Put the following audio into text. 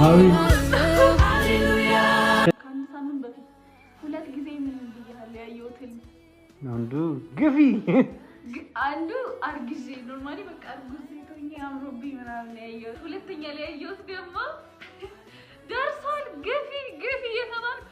አቤት። ከአንድ ሳምንት በፊት ሁለት ጊዜ ምን ብያለሁ? ያየሁት ህልም። አንዱ ግፊ። አንዱ አርግዤ፣ normally በቃ እርጉዝ ሴት ሆኜ አምሮብኝ ምናምን ነው ያየሁት። ሁለተኛ ላይ ያየሁት ደግሞ ደርሷል፣ ግፊ ግፊ እየተባልኩ።